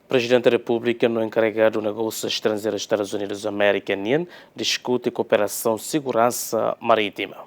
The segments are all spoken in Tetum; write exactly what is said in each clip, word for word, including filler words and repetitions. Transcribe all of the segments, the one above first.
Prezidente Repúblika no enkaregadu negósiu estranjeiru Estadus Unidus Amérika nian diskute kooperasaun seguransa marítima.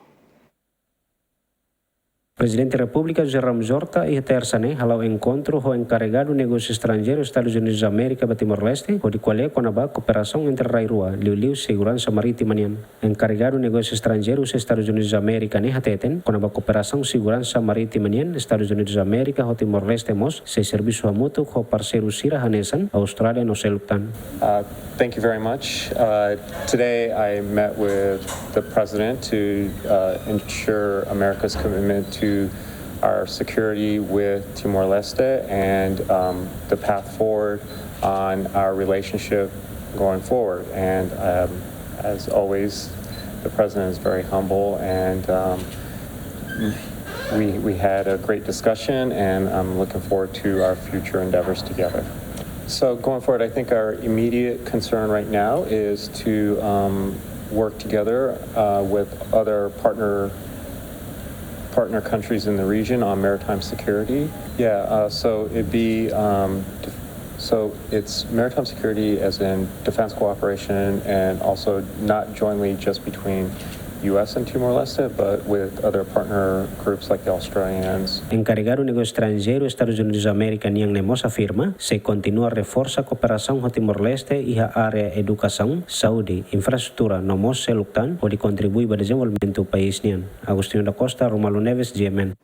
Prezidente Repúblika José Ramos Horta iha tersa ne'e hala'o enkontru ho enkaregadu negósiu estranjeiru Estadus Unidus Amérika ba Timor-Leste, hodi ko'alia kona-ba kooperasaun entre rai rua, liuliu seguransa marítima nian. Enkaregadu negósiu estranjeiru husi Estadus Unidus Amérika ne'e hateten, kona-ba kooperasaun seguransa marítima nian, Estadus Unidus Amérika ho Timor-Leste mós sei servisu hamutuk ho parseiru sira hanesan Austrália no seluk tan. Uh, thank you very much. Uh, today I met with the president to uh, ensure America's commitment to our security with Timor-Leste and um, the path forward on our relationship going forward. And um, as always, the president is very humble, and um, we, we had a great discussion, and I'm looking forward to our future endeavors together. So going forward, I think our immediate concern right now is to um, work together uh, with other partner partner countries in the region on maritime security. Yeah, uh, so it'd be um, def- so it's maritime security as in defense cooperation and also not jointly just between U S and Timor-Leste, but with other partner groups like the Australians. Enkaregadu negósiu estranjeiru Estadus Unidus Amérika nian ne'e mós afirma, sei kontinua reforsa kooperasaun ho Timor-Leste iha área edukasaun, saúde, infraestrutura no mós seluk tan, hodi kontribui ba dezenvolvimentu país nian. Agostinho da Costa, Romualdo Neves, G M N.